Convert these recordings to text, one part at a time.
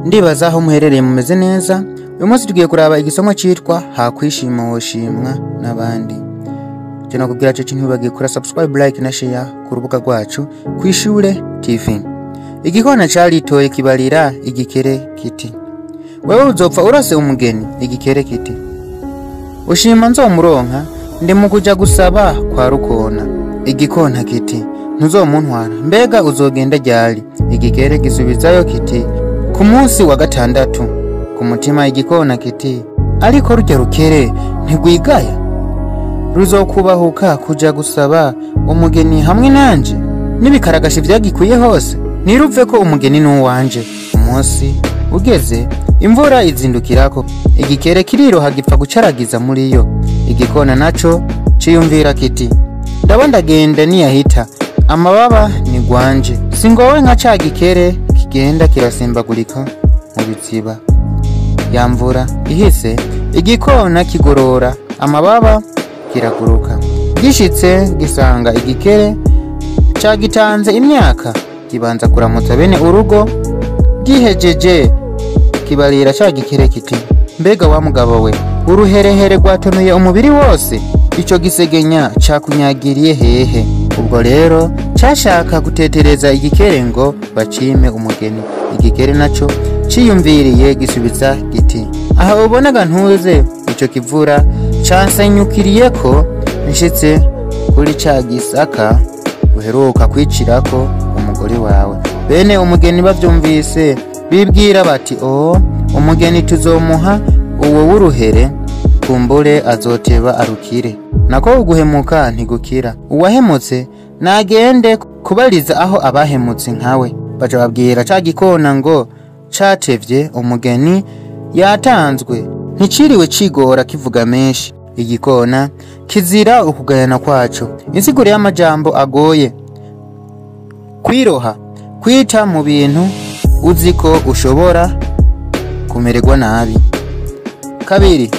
Ndibaza aho muherereye mumeze neza. Uyu munsi tugiye kuraba igisomo citwa Hakwishima woshimwa n'abandi. Je nakubwira cyo ntibagiye kura subscribe, like na share ku rubuga rwacu Kwishure TV. Igikona caritoye kibarira igikere kiti: "Wewe uzopfa urose umugeni." Igikere kiti: "Ushima nzomuronka, ndi mu kuja gusaba kwa rukona." Igikona kiti: "Ntuzomuntwara, mbega uzogenda ryari?" Igikere gisubizayo kiti: "Ku munsi wa gatandatu." Ku mutima igikona kiti: "Ariko rurya rukere ntigwigaya, ruzokubahuka kuja gusaba umugeni hamwe nanje n'ibikaragashi vyagikwiye hose? Ntiruve ko umugeni n'uwanje." Umunsi ugeze, imvura izindukirako, igikere kiriroha gipfa gucaragiza muri yo. Igikona naco ciyumvira kiti: "Ndaba ndagenda, niyahita amababa ni gwanje, singowe nka ca gikere kigenda kirasimbagurika mu biziba." Ya mvura ihise, igikona kigorora amababa kiraguruka. Gishitse gisanga igikere cagitanze imyaka, kibanza kuramutsa bene urugo. Gihejeje kibarira ca gikere kiti: "Mbega wa mugabo we, uruherehere rwatonoye umubiri wose, ico gisegenya cakunyagiriye hehe?" Ubwo rero cashaka gutetereza igikere ngo bacime umugeni. Igikere naco ciyumviriye gisubiza giti: "Aha ubonaga ntuze, ico kivura cansenyukiriyeko nshitse kuri ca gisaka uheruka kwicirako umugore wawe." Bene umugeni bavyumvise bibwira bati: "O, umugeni tuzomuha uwo w'uruhere, kumbure azoteba arukire." Nako uguhemuka ntigukira. Uwahemutse nagende kubariza aho abahemutse nkawe. Baca babwira ca gikona ngo catevye, umugeni yatanzwe, nticiriwe cigora kivuga menshi. Igikona kizira ukugayana kwaco. Insiguro y'amajambo agoye: kwiroha, kwita mu bintu uzi ko ushobora kumererwa nabi. Kabiri,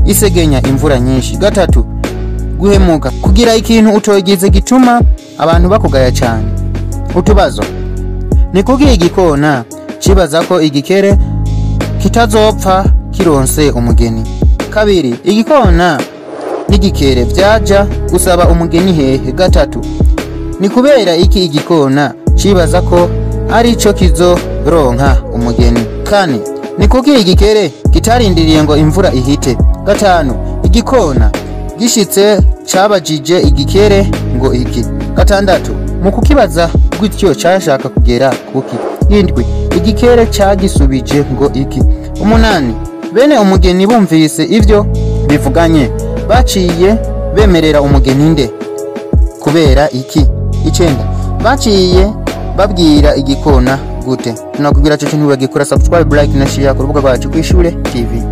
isegenya, imvura nyinshi. Gatatu, guhemuka, kugira ikintu utogize gituma abantu bakugaya cyane. Utubazo: ni kuki igikona cibaza ko igikere kitazopfa kironse umugeni? Kabiri, igikona n'igikere vyaja gusaba umugeni hehe? Gatatu, ni kubera iki igikona cibaza ko arico kizoronka umugeni? Kane, ni kuki igikere kitarindiriye ngo imvura ihite? Gatanu, igikona gishitse cabajije igikere ngo iki? Gatandatu, mu kukibaza gutyo cashaka kugera kuki? Indwi, igikere cagisubije ngo iki? Umunani, bene umugeni bumvise ivyo bivuganye baciye bemerera umugeni nde? Kubera iki? Icenda, baciye babwira igikona gute? Tunakubwira cyo ntibagikora subscribe, like na share ku rubuga rwacu Kwishure TV.